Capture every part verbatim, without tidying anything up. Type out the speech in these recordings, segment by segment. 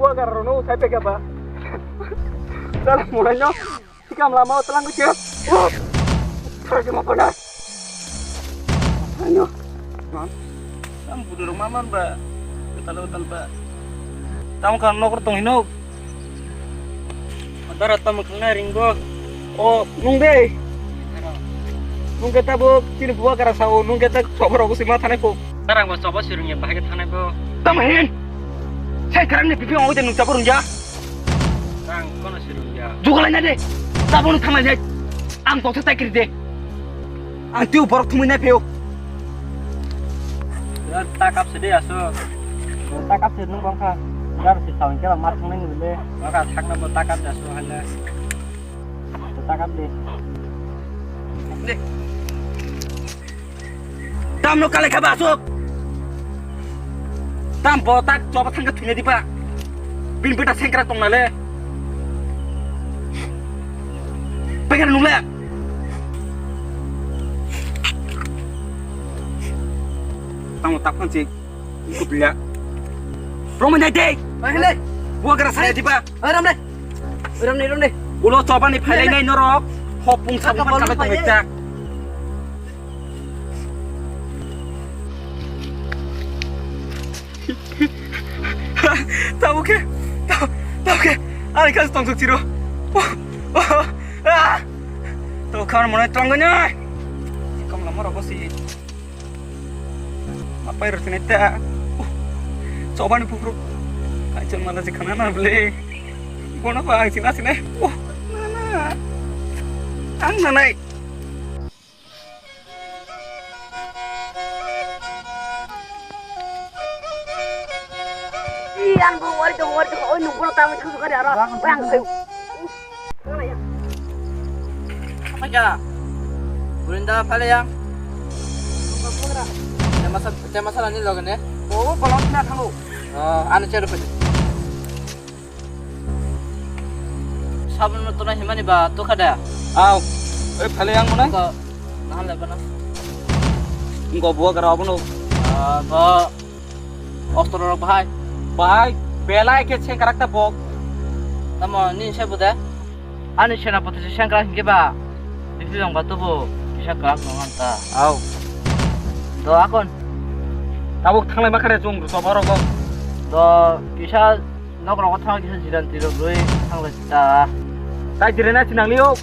Gara rono uthai peka ba. Dal mulai no. Tikam lama utlang ke. Thar ke mapana. Ano. Tam budur maman ba. Utal utal ba. Tam kan nokor tong hino. Dara tam khna ringbo. O, nung de. Nung ke tabuk chini buwa kara sao, nung ke tak choba rogo sima thanai po. Tarang bo choba sirung ya bahai thanai bo. Tam hin. Sai karang ni pipi ong de nung choba rung ya. Rang kono sirung ya. Jugalai na de. Tabuk nung thanglai de. Ang toksa tai kiri de. Ang tiu borok thumui nai pheo. Takap se de aso. Takap se nung bangkha. Dar se sawan kela mar thangnai ni le. Baka thakna bo takap de aso hale. Takap de. Tam no kale khaba asuk. Tam bo tak choba thangka thune dipa. Bin bita sengkra tong nale. Pengen nule. Tamo tak panci. Ikut lihat. Romo nyai dek. Ayo le. Gua gara saya dipa. Ayo ram le. Ram ne ram ne. Ulo choba ni phailai nai norok. Hopung sabung pan kala tong jak. Tabuk khe, tabuk, tabuk khe, ani khe tong suk siro. Oh, oh, ah. Tabuk khe ani mone tong gani. Kom lama rogo si. Apai rok sinai ta. Chobani bukruk. Kaisa mala se khana na ble. Bono ba ang sina sinai. Oh, na na. Ang nanai. Ih, ang bo wari tong, wari tong, oi, nung bono tamo thang thang aro. Wai ang sayo. Apa ja? Burinda pale yang. Tema sa, tema sa lani logan ya. Oh, bolong na thango. Oh, anu cero pede. Sabun no tuna himani ba to kada. Aw, oi phale yang mona. Ko nahan le bana. Ngo buwa gara abono. Ah, ko ostro rok bahai. Bahai, belai ke sengkarak ta bok. Tamo ni se bude. Ani senapati se sengkarak hingke ba. Bipi bang ba tubu kisa karak nong anta. Aw. Do akon. Tabuk thanglai makhare chung ruto borok. Do kisa Nok rok thang kisa jiran tirok rwi thang lai ta. Tai dire na sinang liyo.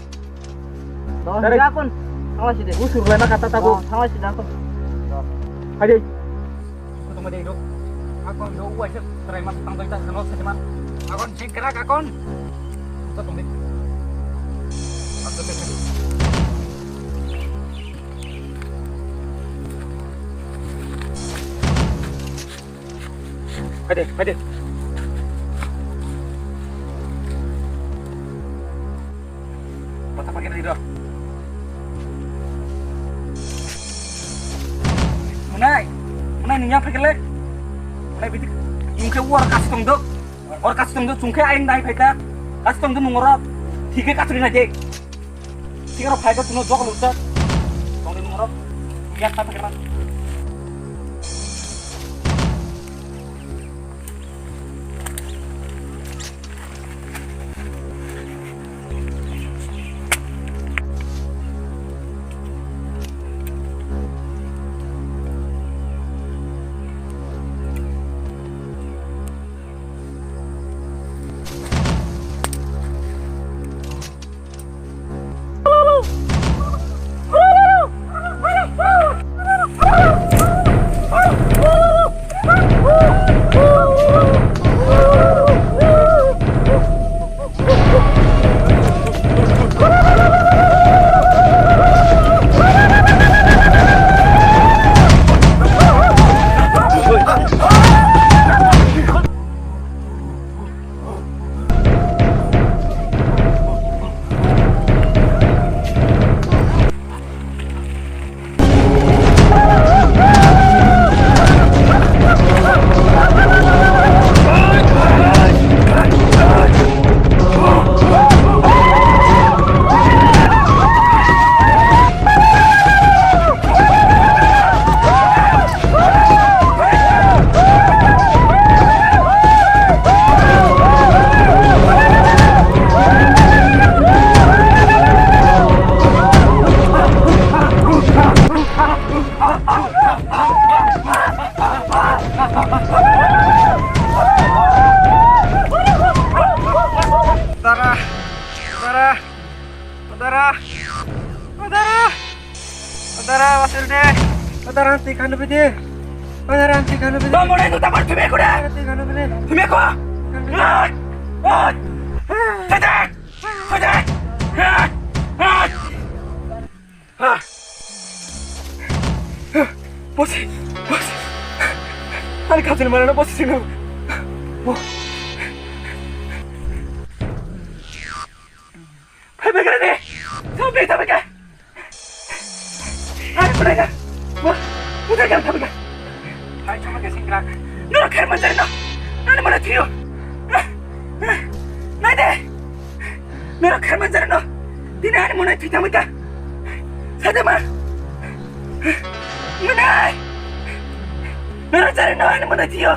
Do Dari- ya kon. Thang lai side. Usur lai ma kata tabo. Oh, thang lai side kon. Hai dei. Kutung ma dei do. Akon do uai se trai mas tang doi ta sano se ma. Akon sing kerak akon. Sa tong dei. Asa te. Phaide, phaide. Mata pakai dari dah. Munai, munai ni nyampe kele. Munai bidik, mungkin war kas tong dok. War kas tong dok, sungke aing dai phaita. Kas tong dok nungorok, thike kasri na dek. Sikaro phai ka tuno jok lurta. Tongni moro. Yak ta phai ka. Dara! O dara! O dara, wasil de! O dara, ang twi kanu bidi! O dara, ang twi kanu bidi! Tamo dai, tu tamar thumia ko da! Twi kanu bidi! Thumia ko! Ai! Ai! Tete! Tete! Ai! Ai! Ah! Bosi! Bosi! Ani khatin mana bosi sino! Bo! Hai begini! Sampai sampai ke! Hai mereka! Wah! Udah jangan sampai ke! Hai cuma ke singkrak! Nurut khair manjari no! Nani mana thiyo! Nai de! Nurok kharman jari no. Tini ani monai thwi tangwi ta. Sade ma. Monai. Nurok jari no ani monai thiyo.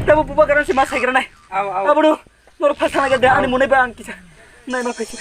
Tabo buba garan si ma saigra nai. Aw, aw. Abono. Nurok phasa na gade ani monai ba ang kisa. Nai ma phaisa.